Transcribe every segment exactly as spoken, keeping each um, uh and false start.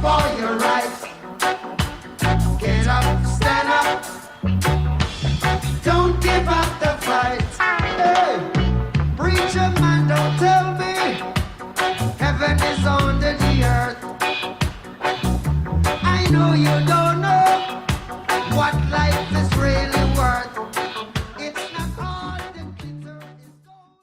For your right. Get up, stand up. Don't give up the fight. Hey, preacher man, don't tell me heaven is under the earth. I know you don't know what life is really worth. It's not all that glitters is gold.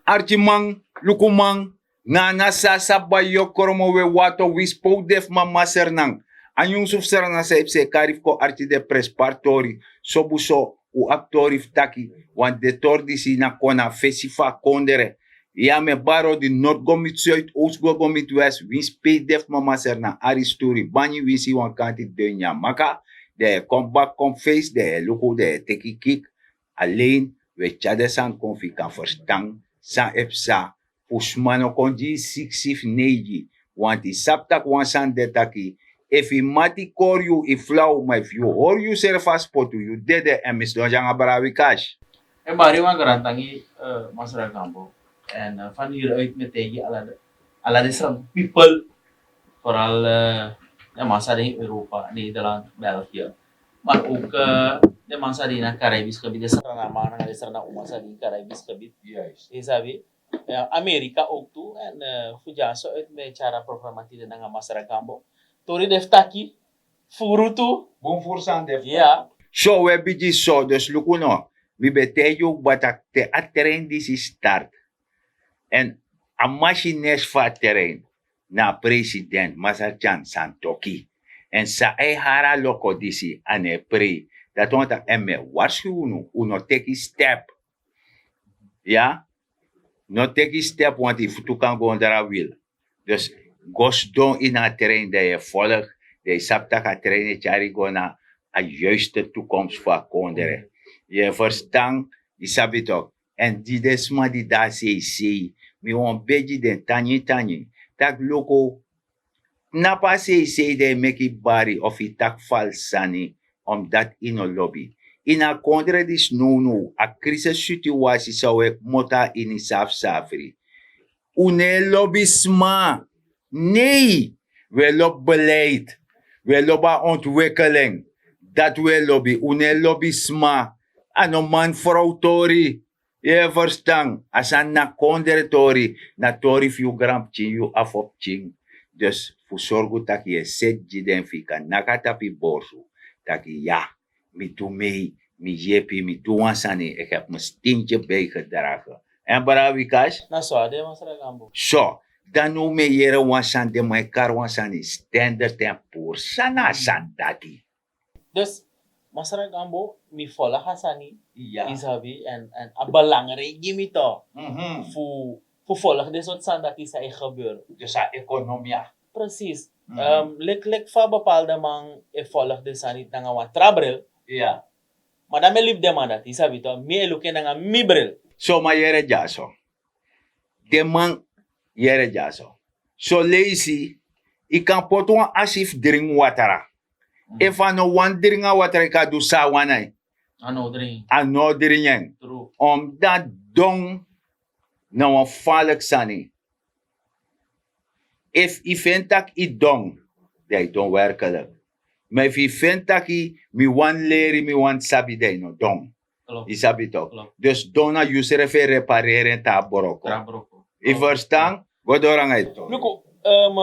Arkiman, lukuman, na a nasi a sabi bai yu o kromo we wato winsi pe un de fu mama Sranan. A nyunsu fu Sranan san e psa e kari fu kon arki den prenspari tori. Sobu so un abi tori fu taki, wan den tori disi na kon na fesi fu a kondre. Ya mi e bari odi, nord go miti suid, oost go go miti west, winsi pe yu de fu mama Sranan, ari sturi banyi, winsi wan kanti den nyamaka, den e kon baka kon fesi, den e luku, den e teki kik. Alen, we tyari den sani kon fu yu kan ferstan san e psa. Fu sma no kon gi yu siksi fu neigi. Wanti yu sabi tak' wan sani de taki, efu yu mati kori yu, yu flaw, ma efu yu hori yusrefi a spotu, yu dede. Èn mi sidon nanga Brada Wikash. E bari wan grantangi, eh, Masra Gambo. En, eh, van hieruit mi e taigi ala de, ala de Sranan people, vooral, eh, den man san de in Europa, Nederland, België. Maar ook, eh, den man san de in a Caribisch gebied, den Sranan man nanga den Sranan uma san de in Caribisch gebied. Juist. Yu sabi? Eh, Amerika ook tu. En, eh, fu dyaso uit mi e tyari a programma tide nanga Masra Gambo. Tori de fu taki, furu tu. Bun furu sani de fu taki. Ya. So we bigin so, dus luku no. Mi ben taigi yu kba tak' te a trein disi start. Èn a machines fu a trein na a president, Masra Tyan Santoki. Èn san a e hari a loko disi, a no e prei. Dati wani taki, èn mi e warski unu, un no teki step. Ya? No teki step, wanti yu futu kan go onder a wil. Dus go sidon ini a trein, dan yu e folg, dan yu sabi tak' a trein e tyari yu go na a juiste toekomst fu a kondre. Yu e ferstan, yu sabi tok. Èn di den sma di de na seisei, mi wani begi den tangi tangi tak' luku, tnapu a seisei, dan yu meki bari of yu taki falsi sani, omdat yu no lobi. Ini a kondre disi nownow, a krisissituasi san un e kmoto na ini safsafri. Un no e lobi sma. Nei, un e lobi beleid, un e lobi a ontwikkeling. Dati un e lobi, un no e lobi sma. A no manfrow tori. Yu e ferstan, a sani na kondre tori, na tori fu yu granpikin, yu afo pikin. Dus fu sorgu tak' yu e seti gi den fu yu kan naki na tapu yu borsu, taki ya, mi du mee, mi yepi, mi du wan sani, ik heb mi stinki bijgedragen. En Brada Wikash? Na so a de, Masra Gambo. So, dan now mi e yere wan sani, den man e kari wan sani standard en poor. San na a sani dati? Dus, Masra Gambo, mi folg a sani, ya, yu sabi, en, en a belangrijk gi mi toch. Mhm. Fu, fu folg den sortu sani dati san e gebeur. Dus a ekonomia. Precies. Mhm. Ehm, leki, leki fa bepaalde man e folg den sani nanga wan tra bril. Ya. Ma dan mi e libi den man dati, yu sabi toch, mi e luku en nanga mi bril. So, ma yere dyaso. Den man, yere dyaso. Son leisi, yu kan poti wan asi fu dringi watra. Mhm. Efu a no wani dringi a watra, yu kan du san a wani na en. A no o dringi. A no o dringi en. True. Omdat don na wan faliki sani. Efu yu feni tak' yu don, dan yu don werkelijk. Ma efu yu feni tak' mi wani leri, mi wani sabi, dan yu no don. Klopt. Yu sabi toch? Klopt. Dus don na yusrefi e repareren tra broko. Tra broko. Yu verstan? Go doro nanga yu tori. Luku, ehm,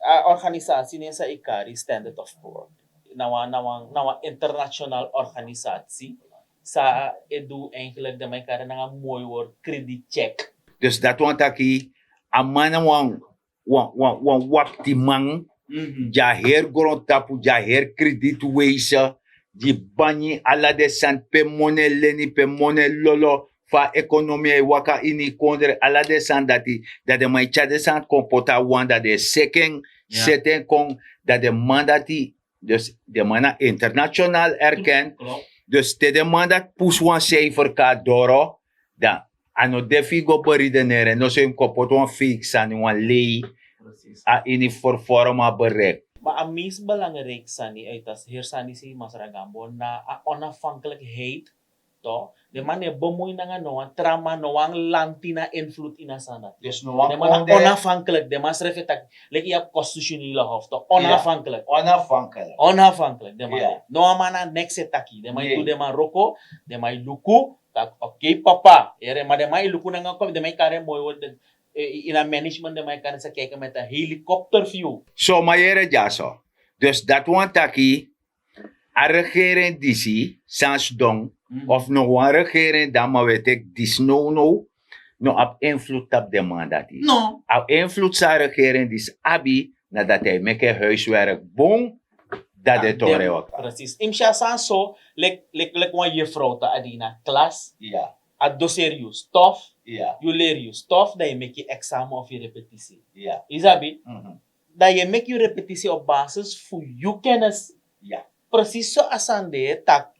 a organisatie nen san yu kari Standard of Poor. Na wan, na wan, na wan international organisatie. San e du eigenlijk, den man e kari nanga moi word, credit check. Dus dati wani taki, a man na wan wan, wan, wan waktiman, mhm, di a heri grontapu, di a heri kreditweise, di banyi ala den sani, pe moni e leni, pe moni e lolo, fa ekonomia e waka ini kondre, ala den sani dati, dan den man e tyari den sani kon poti a wan, dan den e seki en, ya, seti en kon, dan den man dati, dus den man na international erkend. Klopt. Dus te den man dati pusu wan cijfer kon na doro, dan a no de fu yu go beredeneren, noso yu mus kon poti wan fake sani, wan lei, precies, a ini vervorm a bereik. Ma a meest belangrijke sani uit a heri sani san Masra Gambo na a onafhankelijkheid Toch, den man no e bemui nanga no wan tra man, no wan lanti na invloed ini a sani dati. Dus no wan den man na onafhankelijk, den man srefi e taki leki yu abi constitutionele hof, toch, onafhankelijk. Onafhankelijk. Onafhankelijk den man de. No wan man na neks e taki, den man e du den man wroko. Den man e luku taki oké papa, yere, ma den man e luku nanga komi, den man e kari en moi word. Ini a management den man e kari sa kijken met een helikopterview. So ma yere dyaso. Dus dati wani taki a regering disi san sidon of no wan regering dan, ma wi e teki disi nownow no abi invloed tapu den man dati. No, a invloed san a regering disi abi, na dati a e meki en huiswerk bun. Dati den tori e waka. Precies, yu mus si a sani so, leki leki wan yufrow ta a de ini a klas, a doseri yu stof, yu leri yu stof, dan yu meki yu examen of yu repetisi. Yu sabi, dan yu e meki yu repetisi op basis fu yu kennis. Precies so a sani de, tak'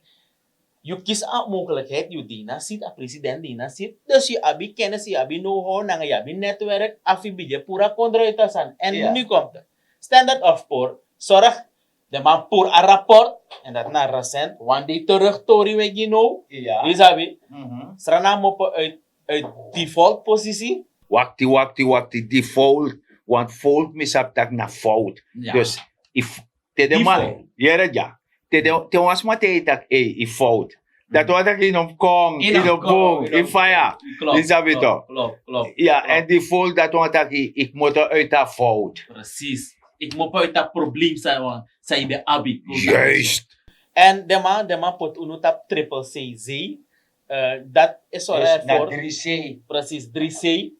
yu kisi a mogelijkheid, yu de ini a sit, a president de ini a sit, dus yu abi kennis, yu abi know-how nanga yu abi netwerk, a fu bigin puru a kondre uit a sani. En nu komt het. Standard of Poor sorg, den man puru a rapport, en dati na recent, wan dei terug tori wi e gi now. Yu sabi, Sranan mopo uit uit default positie. Wakti, wakti, wakti, default. Want fout, mi sabi taki na fout. Dus if te den man, yere dya, te den, te wan sma te yu taki ei, yu fout, dati wani taki yu no mus kon, yu no mus bun, yu faya. Yu sabi toch? Ya, en default dati wani taki yu kmoto uit a fout. Precies. Yu kmopo uit a probleem san yu ben abi. Juist. En den man, den man poti unu tapu triple C C. Dati e sori ervoor. Precies, drie C.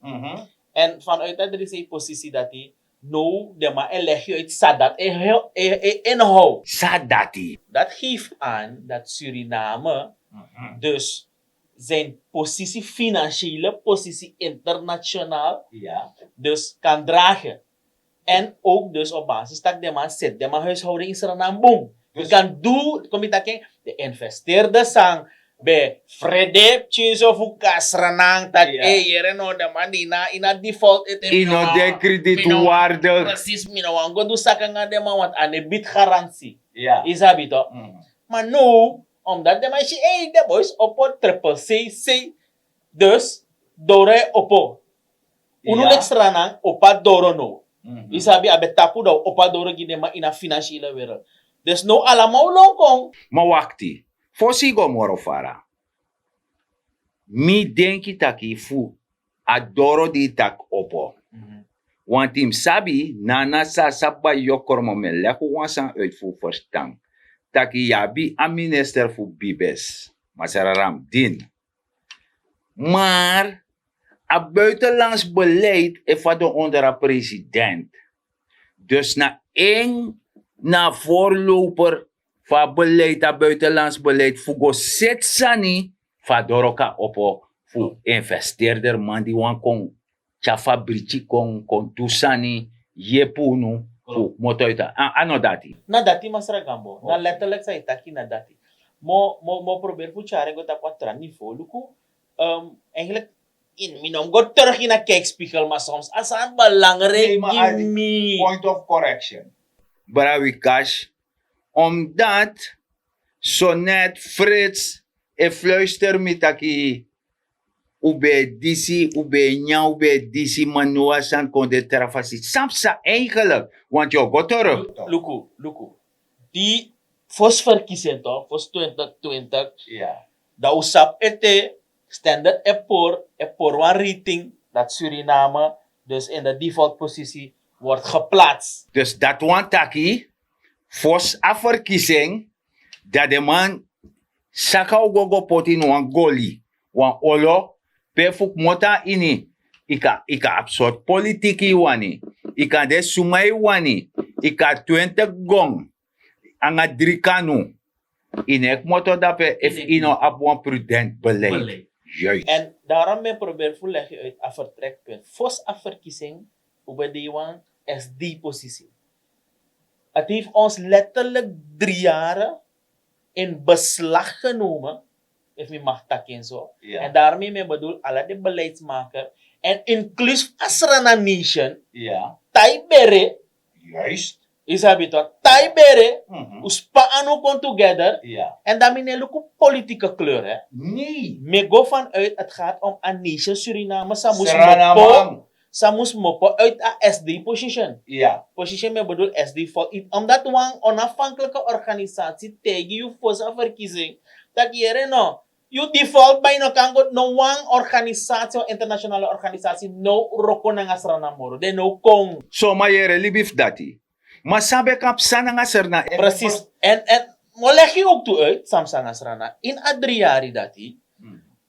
En vanuit dat drie C positie dati, now den man e legi uit san dati e inhoud. San dati. Dat geeft aan dat Suriname dus zijn positie, financiële positie internationaal, dus kan dragen. En ook dus op basis dat den man zit, den man huishouding in Sranan boom. Dus kan du, kom je taki, de investeerder sang, bij Freddy, Chinso fu Kasranang, dat e yere no, den man die na, in a default, het ino de kredietwaardig. Precies, mi no wan go du sakanga den man, want a ne biedt garantie. Isabi toch? Maar no, omdat den man si, hey, de boys opo triple C C, dus doro e opo. Unu leki Sranan opo a doro no. Yu sabi, a ben tapu dan opo a doro gi den man ini a financiële wereld. Dus no, alaman o lon kon. Ma wakti, fosi yu go moro fara, mi denki taki fu a doro di yu taki opo. Want yu mus sabi, nana sa sabi bai yokro, ma mi e leki wan sani uit fu ferstan, taki yu abi a minister fu bibes, Masra Ramdin. Maar a buitenlands beleid e fadon onder a president. Dus na en na voorloper fu a beleid, a buitenlands beleid fu go seti sani fu a doro kan opo fu investeerder man di wani kon tyari fabriki kon, kon du sani, yepi unu fu kmoto uit a, a no dati. Na dati, Masra Gambo, na letterlijk san yu taki na dati. Mo, mo, mo proberi fu tyari go tapu a tra niveau, luku. Eigenlijk, in, mi no mus go terug ini a kijkspiegel, maar soms a sani belangrijk gi mi. Point of correction. Bra Wikash, omdat so net Frits e fluister mi taki u ben e disi, u ben e nyan, u ben e disi, ma now a sani kon de tra fasi. San psa eigenlijk, want yu o go terug. Luku, luku. Di fosi verkiezing toch, fosi twintig twintig. Dan u sabi ete, Standard e pori, e pori wan rating dat Suriname dus in de default positie wordt geplaatst. Dus dati wani taki, fosi a verkiezing, dan den man saka u go go poti ini wan goli, wan olo, pe fu kmoto na ini, yu kan, yu kan abi sortu politiki yu wani, yu kan de suma yu wani, yu kan twintig gon nanga dri kanu. Yu no e kmoto dape efu yu no abi wan prudent beleid. Juist. En daarom mi e proberi fu legi uit a vertrekpunt. Fosi a verkiezing, u ben de wan S D positie. Het heeft ons letterlijk drie jaren in beslag genomen, efu mi mag taki en so. En daarmee mi bedoel ala den beleidsmaker en inclusief a Sranan Nation, tai bere. Juist. Yu sabi to, tai bere, un span anu kon together. En dan mi no e luku politieke kleur, hè. Mi go vanuit het gaat om a nation Suriname san mus mopo, san mus mopo uit a S D position. Position, mi e bedoel S D, omdat wan onafhankelijke organisatie tegen yu voor zijn verkiezing, dat yere no. Yu default bai no kan go, no wan organisatie, wan internationale organisatie no wroko nanga Sranan moro. Den no kon. Soma yere libi fu dati. Ma san ben kan psa nanga Sranan? Precies. En, en, mi o legi yu ook tu uit, san psa nanga Sranan. In a dri yari dati,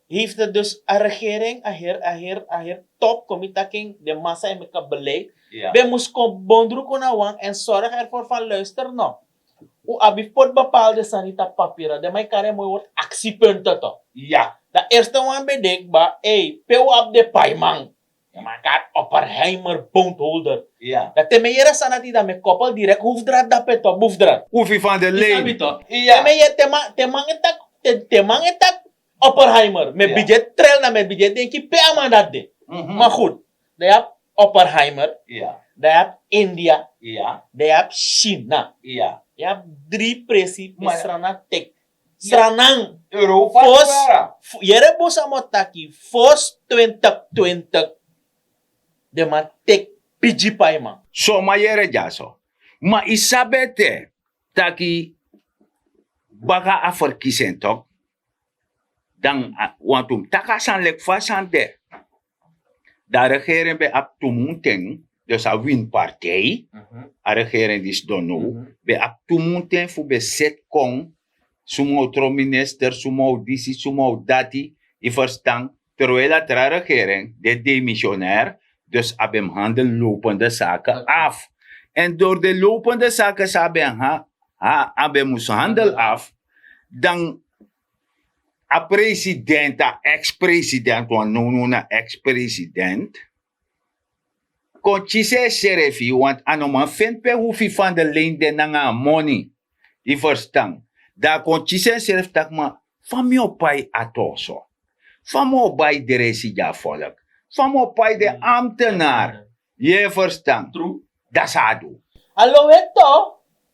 heeft het dus a regering, a her, a her, a her top committee taking, de massa en meka beleid. Ben mus kon bondru kon na wan en zorg ervoor van luister no. Un abi fu poti bepaalde sani tapu papira. Den man e kari en moi word aksipunte to. Dan eerste wan ben denki ba, ei, pe un abi den paiman? Den man kari opperheimer bondholder. Dan te mi e yere sani dati dan mi e koppel direkt hufdrat dape to, bufdrat. Ufi van de lei. Te mi e yere te man e taki, te man e taki opperheimer, mi e bigin trel na mi e bigin denki pe a man dati de. Maar goed, dan yu abi opperheimer, dan yu abi India, dan yu abi China. Yu abi dri presi pe Sranan teki. Sranan, Europa, fosi, yere bun san mi o taki, fosi twintig twintig, den man teki pigi paiman. Soma yere dyaso. Ma yu sabi ete taki baka a verkiezing tok, dan wantu mi taki a sani leki fa a sani de. Dan a regering ben abi tu mun ten, dus a wini partij, a regering disi don now, ben abi tu mun ten fu ben seti kon, suma o tron minister, suma o disi, suma o dati, yu ferstan, terwijl a tra regering de demissionair, dus a ben mus handel lopende sake afu. En dori de lopende sake san a ben ha, a ben mus handel afu, dan a president, a ex-president, want nownow na ex-president, kon kisi ensrefi, want a no man feni pe Hufi van der Leen de nanga a moni. Yu ferstan? Dan a kon kisi ensrefi taki, ma fa mi o pai a tori so? Fa mi o bai dresi gi a volk? Fa mi o pai den ambtenaar? Yu e ferstan? Dati san a du. A lowe to.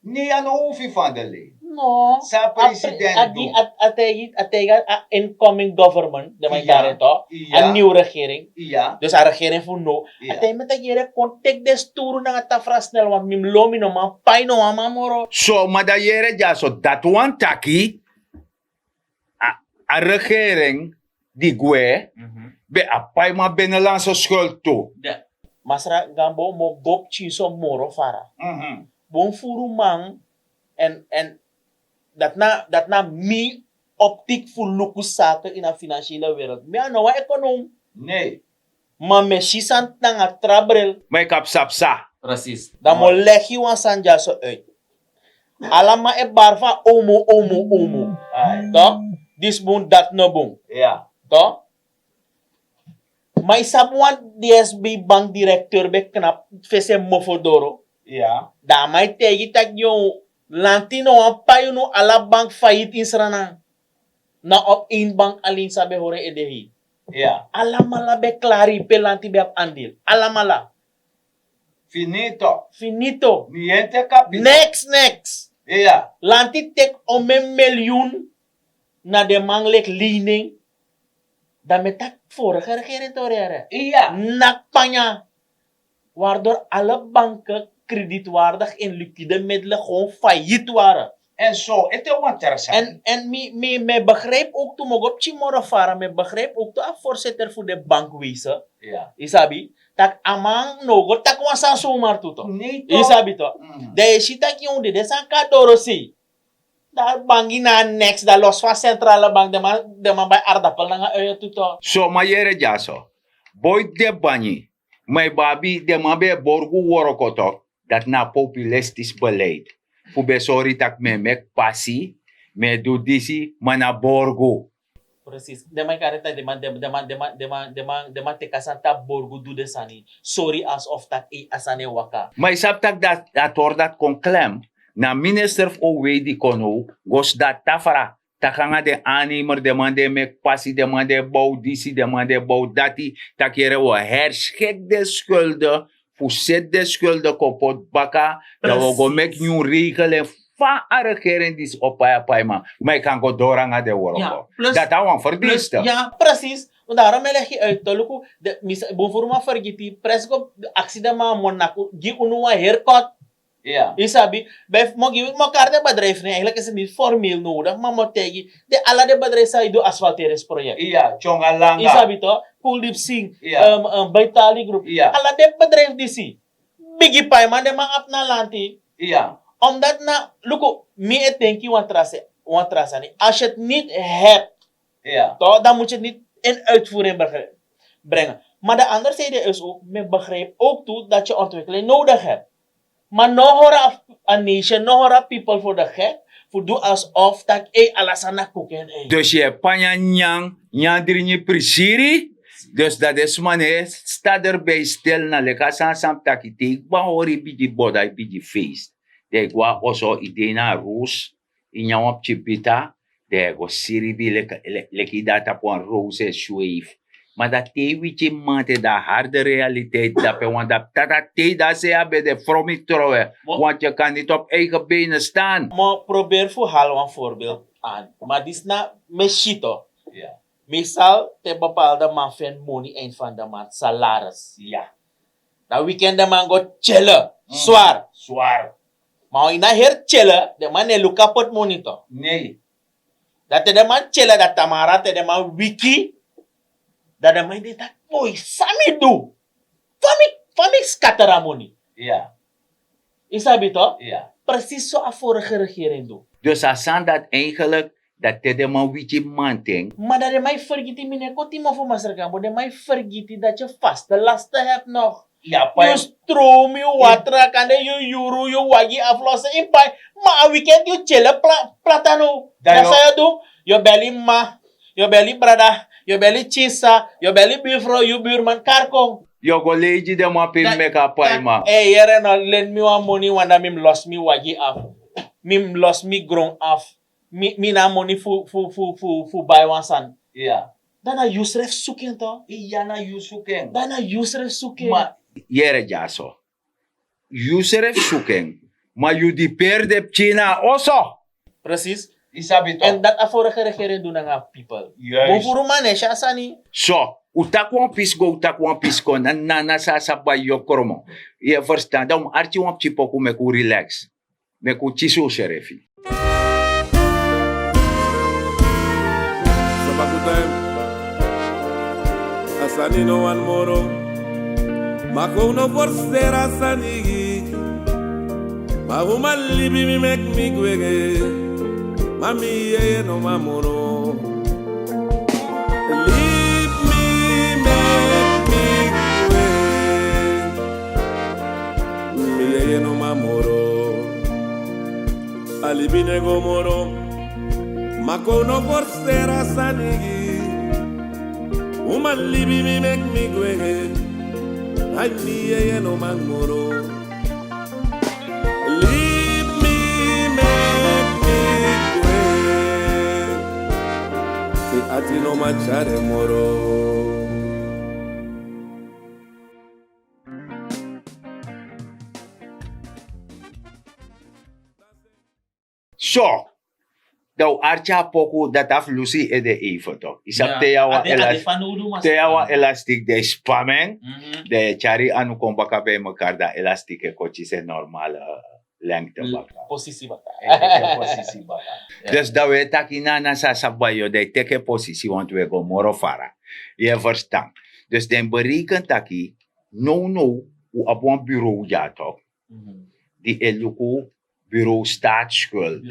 Ne a no Hufi van der Leen. No. San a president du? A taigi, a taigi a incoming government, den man e kari en to, a nieuw regering. Dus a regering fu now. A taigi mi taki yere, kon teki den sturu nanga tafra snel, want mi mus lowe, mi no man pai no wan man moro. So ma dan yere dyaso, dati wani taki a, a regering di gwe ben abi paiman binnenlandse schuld tu. Masra Gambo, mi o go pikinso moro fara. Bun furu man, en, en dati na, dati na mi optiek fu luku sake ini a financiële wereld. Mi a no wan ekonom. Ma mi e si sani nanga tra bril. Ma yu kan psa psa. Dan mi o legi wan sani dyaso uit. Ala man e bari fu a omo, omo, omo. Toch? Disi bun, dati no bun. Toch? Ma yu sabi wan D S B bankdirecteur ben knap fesi en mofo doro. Dan a man e taigi taki, yo, lanti no wani pai unu, ala bank failliet in Sranan. Na op één bank alleen san ben hori en ede hei. Alamala ben klari pe lanti ben abi andeel. Alamala. Finito. Finito. Niente capito. Niks, niks. Lanti teki onmen miljoen na den man leki lening. Dan mi e taki vorige regering tori yere. Naki panya. Waardoor alle banken kredietwaardig en liquide middelen gewoon failliet waren. En zo, het is interessant. En, en mi, mi, mi begrijp ook toen, mi go pikin moro fara, mi begrijp ook toen a voorzitter voor de bank wezen. Isabi, tak a man no go taki wan sani zomaar tu toch. Isabi toch. Dan yu si taki yu de, de sani kan doro sei. Dan bangi na niks, dan los van centrale bank, den man, den man bai aardappel nanga uien tu toch. So ma yere dyaso. Boi de bangi. Ma yu ben abi den man ben e borgu wroko toch. Dati na populistisch beleid. Fu ben sori tak' mi e meki pasi, mi e du disi, ma na borgu. Precies. Den man e kari taki den man, den man, den man, den man, den man, den man teki a sani tapu borgu du den sani. Sori alsof tak' a sani e waka. Ma yu sabi tak' dati, a tori dati kon klem. Na minister fu O W di kon now, go sidon na tafra. Taki nanga den aannemer, den man di e meki pasi, den man di e bow disi, den man di e bow dati. Tak' yere, wi o herschik den schulden fu seti den skulden kon poti baka, dan wi o go meki nyun regel en fa a regering disi o pai a paiman, ma yu kan go doro nanga den wroko. Dati na wan ferdinste. Ya, presis. Daarom e legi uit to luku, bun furu man fergiti pres go aksi den man monaku gi unu wan heri kot. Yu sabi, bijv mo gi wi mo kari den bedrijf ne, eigenlijk is het niet formeel nodig, maar mo taigi den ala den bedrijf san yu du asfalteringsproject. Yu sabi to, cool deep sing, baitali group, ala den bedrijf disi bigi paiman den man abi na lanti. Omdat na luku, mi e denki wan tra sani, als je het niet hebt, toch dan moet je het niet in uitvoering brengen. Maar de andere zijde is ook, men begrijpt ook toe dat je ontwikkeling nodig hebt. Maar no hora a nation, no hora people voor de gek, voor doe alsof dat ei alasana koken ei. Dus yu e panya nyan nyan dringi prisiri. Dus dat is man e sta derbi stil na leka san san taki te yu kba hori bigi boda yu bigi feest. Dan yu go na oso yu de na a rose, yu nyan wan pikin bita, dan yu e go siribi leki yu de na tapu wan rose e sweif. Ma dan te yu wiki mante dan a harde realiteit dape wan dape tata te yu dan sei a ben de fromi trowe. Want yu kan niti op eigen benen stan. Ma probeer fu hali wan voorbeeld aan, ma disi na mi e si to. Meestal te bepaalde man feni moni eind van de maand salaris. Dan weekend den man go chille. Swar. Ma yu na heri chille, den man no e luku a poti moni to. Dan te den man chille dan tamara te den man wiki, dan den man e de taki, boi, san mi du? Fa mi scatter a moni? Yu sabi to? Presis so a vorige regering du. Dus a sani dati eigenlik, dati te den man wiki manten. Ma dan den man e fergiti mi no e koti mofo masra gambo, den man e fergiti dati yu vaste laste hebi nog. Yu strow mi watra kande yu yuru yu wagi aflosse in pai. Ma a weekend yu chille plata no. Dan san yu du? Yu beli mma, yu beli brada, yu beli chinsa, yu beli bufro yu burman karkon. Yu go leigi den man pe yu meki a pai man. Ei yere no, len mi wan moni wan dan mi mus losi mi wagi afu. Mi mus losi mi gron afu. Mi na a moni fu bai wan sani. Dan na yu srefi suku en to. Dan na yu srefi suku en. Yere dyaso. Yu srefi suku en. Ma yu diperi den pikin na a oso. Presis. Èn dati a vorige regering du nanga a pipel. Bun furu man no e si a sani. So un taki wan pisi go un taki wan pisi kon na nana san a sa bai yu o kromo. Yu e ferstan dan un mus arki wan pikin poku meki un rileks. Meki un kisi unsrefi. Sabaku taim a sani no wani moro. Ma kon un no forseri a sani gi. Ma uman libi mi meki mi gwe. Ma mi yeye no man moro. Libi mi meki mi gwe. Mi yeye no man moro. A libi no e go moro. Ma kon un no forseri a sani gi. Uman libi mi meki mi gwe. Ai mi yeye no man moro. Libi mi meki mi gwe. Mi ati no man tyari en moro. So dan un arki a poku dati a fu lusu yu ede even tok yu sabi te yu na wan elastik dan yu span mi en. Dan yu e tyari yu anu kon baka ben yu mekari dan a elastik e kon kisi en normale lengte baka. Dus dan un e taki nana san a sabi bai yu dan yu teki en posisi wantu un e go moro fara. Yu e ferstan? Dus dan yu bereken taki nownow un abi wan bureau dya tok di e luku bureau staatsskuld.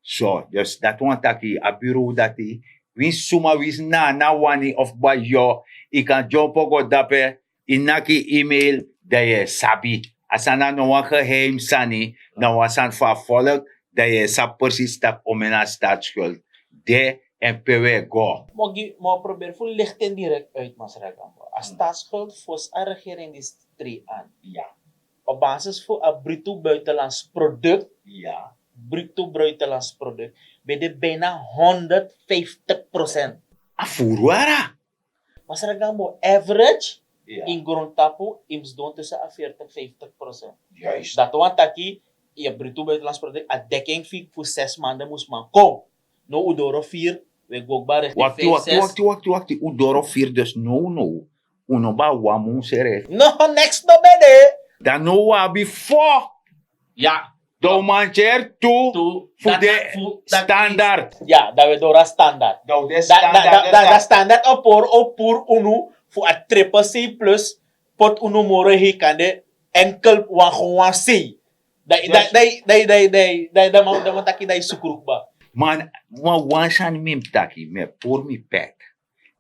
So dus dati wani taki a bureau dati winsi suma winsi na a na wani of bai yu yu kan dyompo go dape yu naki yu email dan yu e sabi. A sani na no wan geheim sani na wan sani fu a volk dan yu e sabi presis taki omeni a staatsskuld de. Èn pe wi e go. Mi o proberi fu lichten direkt uit masra gambo a staatsskuld fosi a regering disi trei an. Op basis fu a bruto buitenlands product. Bruto buitenlands product ben de bijna honderdvijftig procent. A furu wara. Masra gambo average In grondtapu, yu mus don tussen a veertig vijftig procent. Dati wan taki, yu brutu buitenlands product, a dekking fu zes maanden mus man kon. No, un doro vier, we go kba richting wakti vijf, wakti zes. Wakti wakti wakti, un doro vier, dus no no, un no ba wan mun sere. No, niks no ben de. Dan no, un abi fo. Ya. Dan un mantyeri tu. Fu de standard. Ya, dan we doro a standard. Dan un de standard. Dan standard o puru, o puru unu fu a triple C plus, poti unu moro hei kande enkel wan gewoon wan sei. Dan dan dan dan dan dan dan man dan man taki dan yu sukru kba. Man, wan wan sani mi mus taki, mi e puru mi pet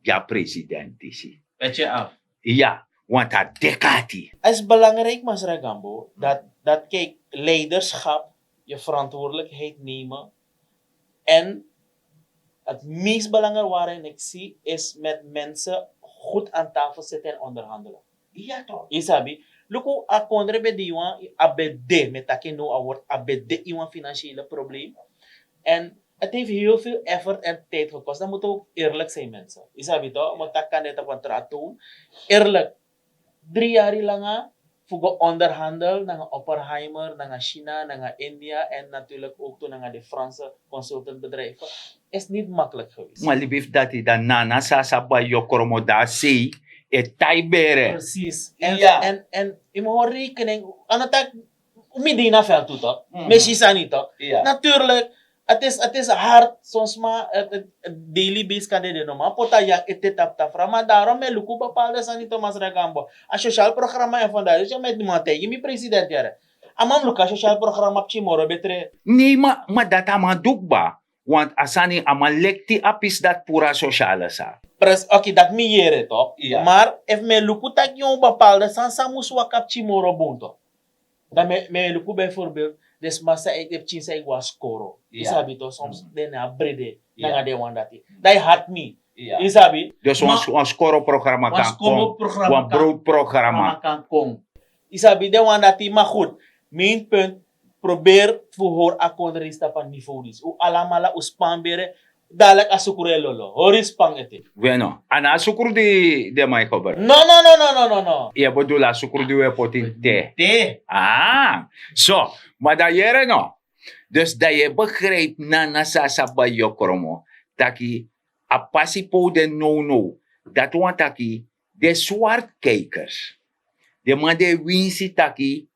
gi a president disi. Petje af. Ya, want a dekati. Het is belangrijk, Masra Gambo, dat, dat, kijk, leiderschap, je verantwoordelijkheid nemen. En het meest belangrijke waarin ik zie, is met mensen goed aan tafel zitten en onderhandelen. Iya to. Yu sabi, luku a kondre ben de iwan, a ben de, mi e taki no a word, a ben de iwan financiële probleem. En het heeft heel veel effort en tijd gekost. Dan moeten we ook eerlijk zijn, mensen. Yu sabi to, mi taki kan net op een traat toon. Eerlijk, dri yari langa fu go onderhandel nanga Oppenheimer, nanga China, nanga India en natuurlijk ook toen nanga de Franse consultantbedrijven, is niet makkelijk geweest. Ma libi fu dati, dan nana san a sa bai yokromo dan a sei e tai bere. Precies. En, en, en yu mus hori rekening, a no taki mi de ini a veld tu toch? Mi e si sani toch? Natuurlijk, het is, het is hard, soms maar het, het, het daily base kan de de no man poti a yang ete tapu tafra, maar daarom mi e luku bepaalde sani, Thomas Ragambo. A sociaal programma en vandaag, dus mi e man taigi mi president yere. A man mus luku a sociaal programma pikin moro betre. Nee, ma, ma dati a man du kba. Want a sani a man lekti a pisi dati puru a sociale sa. Pres, oké, dati mi yere toch? Maar efu mi e luku taki yu bepaalde sani san mus waka pikin moro bun toch? Dan mi e, mi e luku bijvoorbeeld den sma san e, den pikin san e go na skoro. Yu sabi toch, soms den no abi brede nanga den wan dati. Dan yu hati mi. Yu sabi? Dus wan, wan skoro programma kan kon. Wan broodprogramma kan kon. Yu sabi, den wan dati, maar goed. Mijn punt, probeer fu hori a kondre disi tapu a niveau disi. Un alamala un span bere, dadelijk a sukru e lolo. Hori span ete. Weno, a no a sukru di den man e gebruik. No, no, no, no, no, no, no. Yu e bedoel a sukru di un e poti ini te. Te. Ah, so, ma dan yere no. Dus dan yu e begrijp nana san a sa bai yokromo. Taki a pasi pe un de nownow. Dati wani taki den swart kijkers. Den man di e winsi taki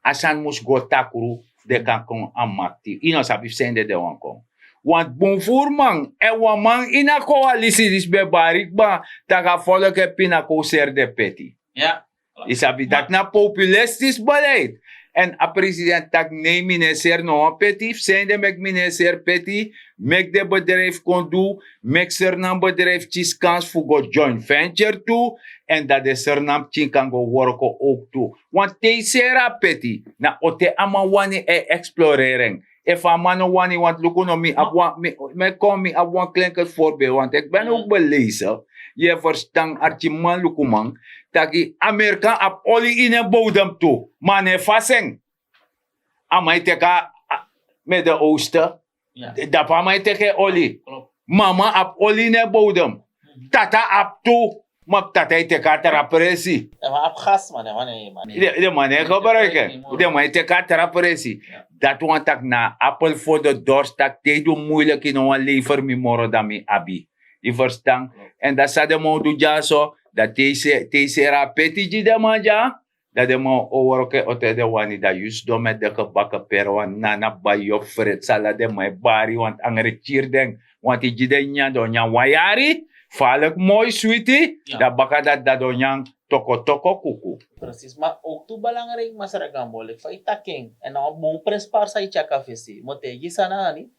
a sani mus go takru, den kan kon a makti. Yu no sabi fu san ede den wani kon. Want bun furu man, èn wan man ini a koalisi disi ben bari kba taki a folku e pina kon seri den peti. Ya. Yu sabi, dati na populistisch beleid. Èn a president taki nei, mi no e seri no wan peti, fu san ede meki mi no e seri peti, meki den bedrijfu kon du, meki Sranan bedrijfu kisi kans fu go joint venture tu, èn dan den Sranan pikin kan go worko ook tu. Want te yu seri a peti, na o te a man wani e eksploreri en. Efu a man no wani, want luku no, mi abi wan, mi, mi kon, mi abi wan klenke voorbeeld, want ik ben ook belezen. Yu e ferstan, arkiman, lukuman, taki Amerika abi oli ini en bodem tu, ma a no e fasi en. A man e teki a, a, Midden-Oosten. Dapu a man e teki en oli. Mama abi oli ini en bodem. Tata abi tu. Ma tata e teki a tra presi. Den man abi gas, man, den man no e, man. Den, den man no e gebruik en. Den man e teki a tra presi. Dati wani taki na appel voor de dorst, taki te yu du moeilijk, yu no wani lever mi moro dan mi abi. Yu ferstan? Èn dati san den man o du dyaso, dan te yu se, te yu seri a peti gi den man dya, dan den man o worko en o te den wani, dan yu sidon met den gebake pere, want nana bai yu o freti, san ala den man e bari, want angre kiri den, want yu gi den nyan, den o nyan wan yari, falek moi switi, dan baka dati dan den o nyan toko toko kuku. Precies, maar ook tu belangrijk, Masra Gambo, leki fa yu taki en, èn na wan bun prenspari san yu tyari a fesi, mi o taigi yu san na a sani.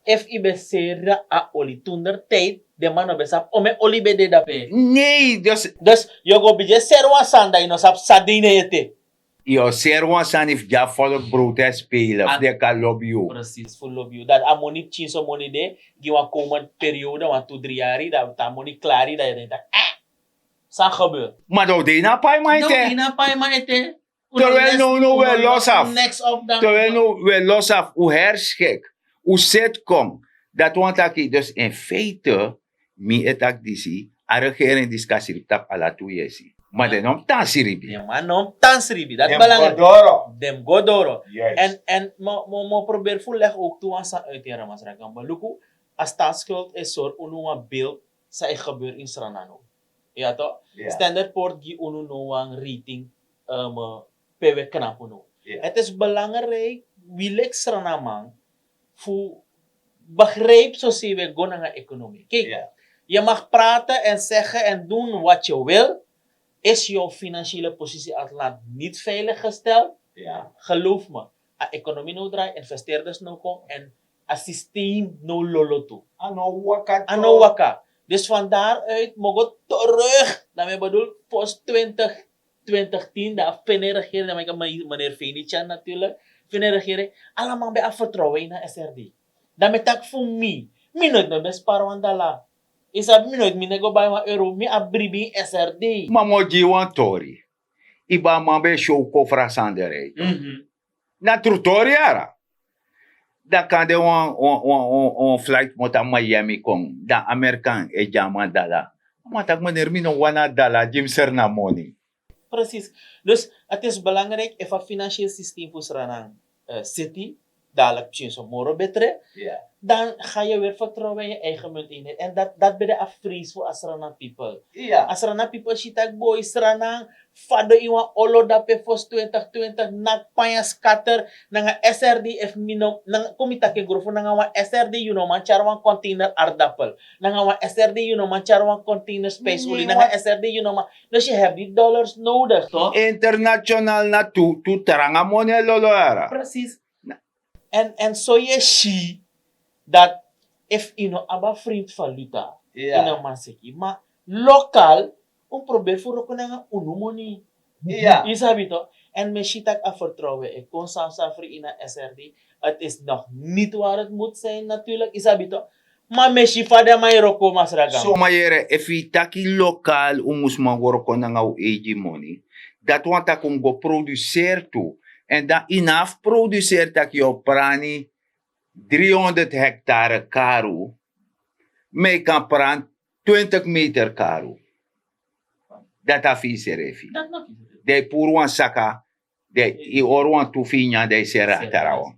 Efu yu ben seri a oli toentertijd, den man no ben sabi omeni oli ben de dape. Nee, dus. Dus yu o go bigin seri wan sani dan yu no sabi san de ini en ete. Yu o seri wan sani fu gi a folku brood e spele, fu den kan lobi yu. Precies, fu lobi yu. Dan a moni, pikinso moni de, gi wan komende periode, wan tu dri yari, dan a moni klari, dan yu e denki taki, eh, san gebeur? Ma dan un de ini a paiman ete. Dan un de ini a paiman ete. Terwijl now now un e los af. Terwijl now un e los af, un herschik, un seti kon. Dati wani taki, dus in feite, mi e taki disi, a regering disi kan sribi tapu ala tu yesi. Ma den no mus tan sribi. Den man no mus tan sribi. Dati belangrijk. Den mus go doro. En en mo mo mo probeer fu leg ook tu wan san uit here masra kan beluku. A staatsschuld is sor unu wan beeld san e gebeur in Sranano. Ya toch? Standard port gi unu no wan rating, um, pe we knap unu. Het is belangrijk wilik Sranaman fu begrijp so si we go nanga economie. Kijk, je mag praten en zeggen en doen wat je wil. Is jouw financiële positie als land niet veilig gesteld? Geloof me, a economie no draai, investeerders no kon en a systeem no lolo tu. A no waka. Dus van daaruit mogen terug dan we bedoel post twintig twintig tien dan fini regering dan meke meneer Venetian natuurlijk. Fini regering, allemaal bij a vertrouwen in a S R D. Dan me tak fu mi, mi nooit no ben spar wan dala. Is a mi nooit mi nego bai wan euro, mi a bribi in S R D. Ma mo gi wan tori. Iba man ben show kofra sanderij. Na tru tori ara. Dan kan de wan wan wan wan wan flight mota Miami kon dan American e gi a man dala. A man taki meneer mi no wani a dala gi mi seri na moni. Precies. Dus het is belangrijk efu a financieel systeem fu Sranan city dadelijk pikin so moro betre. Dan ga je weer vertrouwen in je eigen munteenheid en dat dat ben de a vrees fu a Sranan people. A Sranan people si taki boi Sranan fado in wan olo dape fosi twintig twintig nak panya skatter nanga S R D efu mi no nanga kon mi taki en grofo nanga wan S R D yu no man tyari wan container ardappel nanga wan S R D yu no man tyari wan container spijsoli nanga S R D yu no man. Dus yu hebi di dollars nodig. International na tu tu tranga moni e lolo ara. Precies. En en so yu e si dat efu yu no abi a vreemd valuta yu no man seki ma lokal un probeer fu roko nanga unu moni. Yu sabi to. En mi e si tak' a vertrouwen e kon san safri ini a S R D. Het is nog niet waar het moet zijn natuurlijk yu sabi to. Ma mi e si fa den man e roko masra gama. So ma yere efu yu taki lokal un mus man go roko nanga un eigi moni. Dati wani tak' un mus go produseri tu. En dan yu no abi fu produseri tak' yu o prani dri honderd hektare karu. Ma yu kan prani twintig meter karu. Dati a fu yu srefi. Dan yu puru wan saka. Dan yu hori wan tu fu yu nyan dan yu seri a trawan.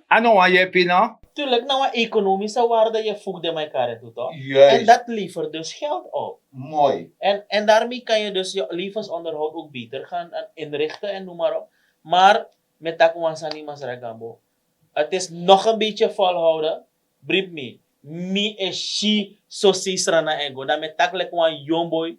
A no wan yepi no. Tulik na wan ekonomise warde yu e fuk den man e kari tu to. En dat lever dus geld op. Moi. En en daarmee kan yu dus yu levensonderhoud ook beter gan inrichten en noem maar op. Maar mi e taki wan sani masra gambo. Het is nog en beetje volhouden. Bribi mi. Mi e si so sei Sranan e go dan mi e taki leki wan yong boi.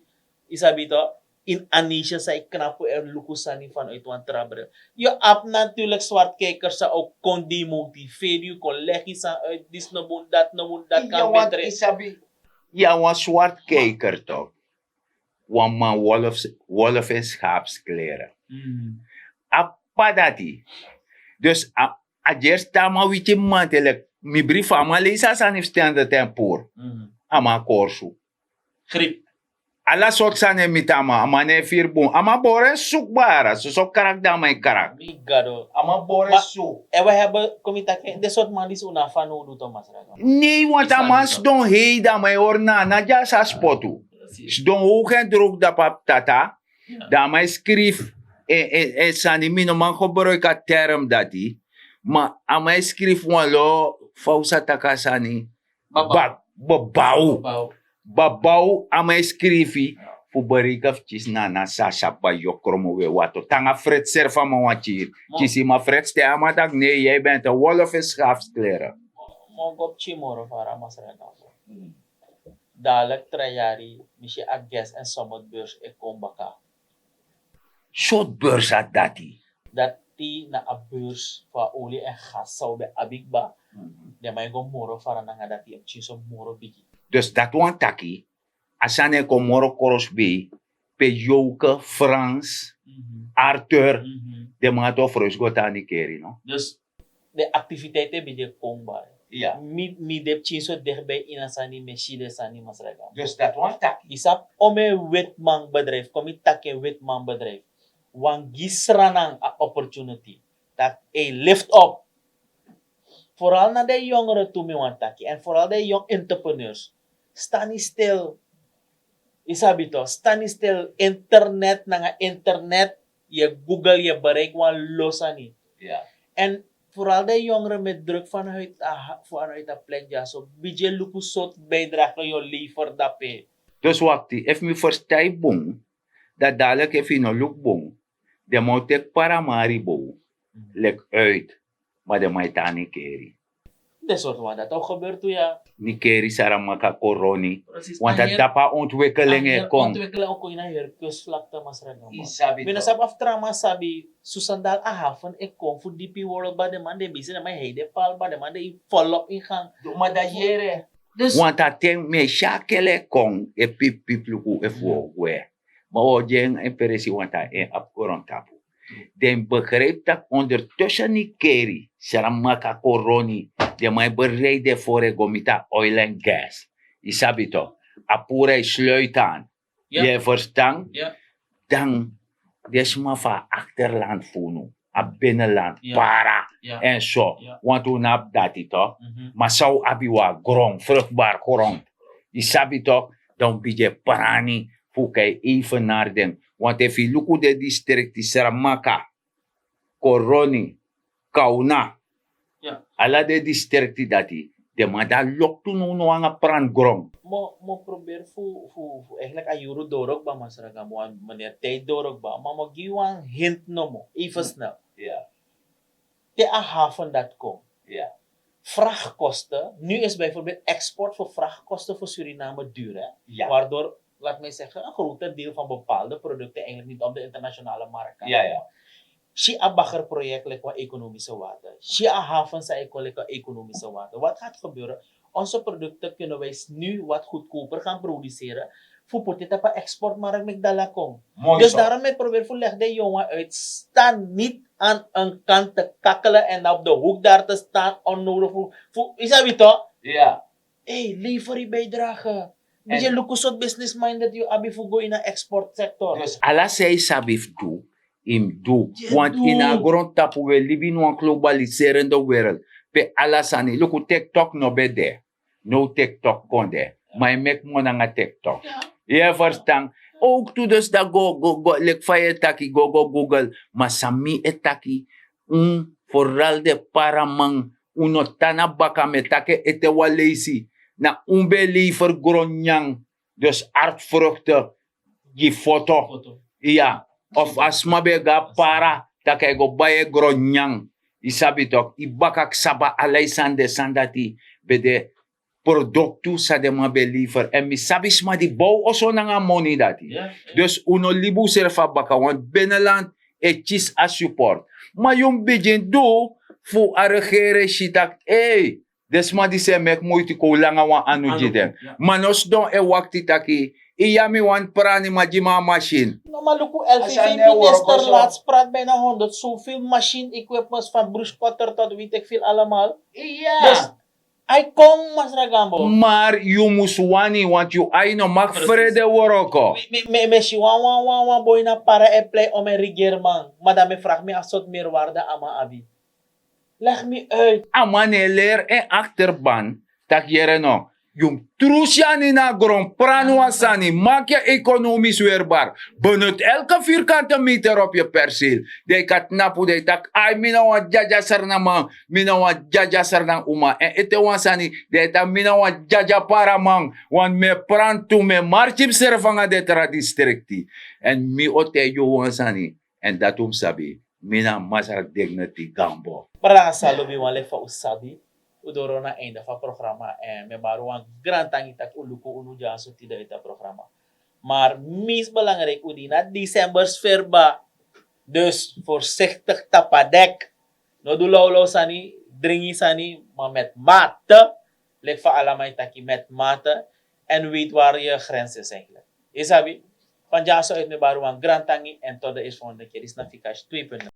Yu sabi to. In a nation san yu knapu en luku sani vanuit wan tra bril. Yu abi natuurlijk swartkijkers san ook kon demotiveri yu kon legi san uit disi no bun dati no bun dati kan betre. Yu a wan swartkijker to. Wan man wolf wolf en schapsklere. A p'pa dati. Dus a a gersi te a man witi mi man te leki mi bribi fu a man leisi a sani fu stende ten puru. A man korsu. Ala sortu sani e miti a man a man no e firi bun a man boro en suku bara soso krak di a man e krak. A man boro en suku. En wi heben kon mi taki den sortu man disi un no abi fanowdu to masra. Nei wantu a man sidon hei di a man e hori na a na dyasi a spotu. Sidon howgu en drowgu dapu a p'tata. Dan a man e skrifi en sani mi no man gebruiki a term dati. Ma a man e skrifi wan lo fa un sa taki a sani. Bak babaw. Babaw a man e skrifi fu bereiki fu kisi na a nasi a sabi bai yu o kromo we wato te nanga freti seri fu a man wan kiri. Kisi ma freti te a man taki nei yu e ben te wolo fu e schafu sklere. Mo go pikin moro fara masra danfo. Dalik tra yari mi si a gas en somot beurs e kon baka. Sortu beurs a dati? Dati na a beurs fu a oli en gas san un ben abi kba. Den man e go moro fara nanga dati e pikin so moro bigi. Dus dati wani taki a sani e kon moro krosbei pe yowke frans arthur den man ati o froisi go tan a nikeri no? Den aktiviteiti e bigin e kon kba. Mi mi de pikin so dichtbij ini a sani mi e si den sani masra gama. Dus dati wani taki yu sabi? Omen witman bedrijf kon mi taki en witman bedrijf. Wan gi sranan a opportunity dati ei lift op. Vooral na den yongere tu mi wani taki en vooral den yong entrepreneurs. Sta ni stil. Yu sabi toch, standstil, internet nanga internet, yu e google, yu e bereik wan lo sani. En vooral de jongeren met druk vanuit a plek dyaso, bigin luku sort bijdrage yu o lever dape. Dus wakti, efu mi verstan yu bun, dan dadelijk efu yu no luku bun, den man o teki paramari bow leki uit, ma den man e tan nikeri. Den sort wan dati o gebeur tu ya. Nikeri, saramaka, koroni. Want a dapu a ontwikkeling e kon. Ontwikkeling o kon ini a heri kustvlakte, masra gamba. Mi no sabi of tra man sabi, Susandal a haven e kon fu dipi world ba, den man de bisi, den man hei de pal ba, den man de volop in gang. Ma dan yere. Want a ten mi e si a kele e kon, e pipi pipi luku efu wi o gwe. Ma wi o gi en impresi, want a en abi grontapu. Den begrijp tak' ondertussen nikeri, saramaka, koroni, den man e bereid den foro e go miti a oil en gas. Yu sabi toch, a puru e sluit aan. Yu e verstan? Dan den sma fu a achterland fu unu, a binnenland, para en so, want un no abi dati toch. Ma san un abi, un abi gron, vruchtbaar grond. Yu sabi toch, dan un bigin e prani fu un kan e evenaar den. Want efu yu luku den distrikti, saramaka, koroni, kauna, ala den distrikti dati, den man de loktu nownow nanga pranti gron. Mi o proberi fu fu fu eigenlijk a yuru doro kba, masra gamba, wan meneer tijd doro kba, ma mi o gi yu wan hint nomo, even snel. Te a haven dati kon, vrachtkosten, nu is bijvoorbeeld export voor vrachtkosten voor Suriname duur, hè? Waardoor, laat mij zeggen, een groter deel van bepaalde producten eigenlijk niet op de internationale markt kan komen. Si a baggerproject lijkt wel economische waarde. Si a haven sa e kon lijkt wel economische waarde. Wat gaat gebeuren? Onze producten kunnen wij nu wat goedkoper gaan produceren. Fu poti tapu a exportmarkt, meki dala kon. Dus daarom mi e proberi fu leg den yongu uit, sta niet aan een kant te kakkelen en op de hoek daar te staan onnodig fu fu, yu sabi toch? Ei, lever yu bijdrage. Bigin luku sort business minded yu abi fu go ini a exportsector. Ala san yu sabi fu du, yu mus du. Want ini a grontapu wi e libi ini wan globaliserende wereld, pe ala sani, luku, TikTok no ben de. Now TikTok kon de, ma yu meki moni nanga TikTok. Yu e verstan? Ook tu dus dan go go go leki fa yu e taki, go go google. Ma san mi e taki, un, vooral den paraman, un no tan na baka. Mi e taki en ete wan leisi. Na un ben e lever gron nyan, dus artvruchten, gi foto. Iya. Of a sma ben e go na para, tak' a e go bai en gron nyan. Yu sabi toch, yu baka, ksaba, ala yu sani, den sani dati ben de produktu san den man ben e lever. Èn mi sabi sma di bow oso nanga a moni dati. Dus un no libi unsrefi na baka, want binnenland e kisi a support. Ma yu mus bigin du fu a regering e si tak', ei, den sma disi e meki muiti, kon un langa wan anu gi den. Ma no sidon e wakti taki, iya, mi wani prani, ma gi mi a masin. No, ma luku, L V V-minister latst prati bijna honderd zoveel machine equipments, van brushcutter tot weet ik veel allemaal. Dus a e kon, masra Gambo. Maar yu mus wani, want yu ai no mag frede wroko. Mi, mi, mi si wan, wan, wan, wan boi na para e plei om en regeerman. Ma dan mi e vraag mi a sort meerwaarde a man abi. Leg mi uit. A man no e leri en achterban tak' yere no, yu mus tru si a ini a gron, prani wan sani, maki en economisch weerbaar. Benut elke vierkante meter op yu perceel. Dan yu kan tnapu, dan yu taki, ai, mi na wan dyadyasra na man, mi na wan dyadyasra na uma. Èn ete wan sani, dan yu taki, mi na wan dyadya paraman. Want mi e prantu, mi e marki misrefi nanga den tra distrikti. Èn mi o taigi yu wan sani, èn dati un mus sabi, mi na Masra Dignity Gambo. Brada, sa lobi wan leki fa un sabi, un doro na einde fu a programa. Èn mi e bari wan grantangi tak' un luku unu dyaso tide uit a programa. Maar meest belangrijk, un de ini a december sferba. Dus voorzichtig tapu a dek. No du lawlaw sani, dringi sani, maar met mate. Leki fa ala man e taki, met mate. En weet waar je grens is eigenlijk. Yu sabi, van dyaso uit mi e bari wan grantangi, en tot de eerstvolgende keer. Disi na Fikash twee punt nul.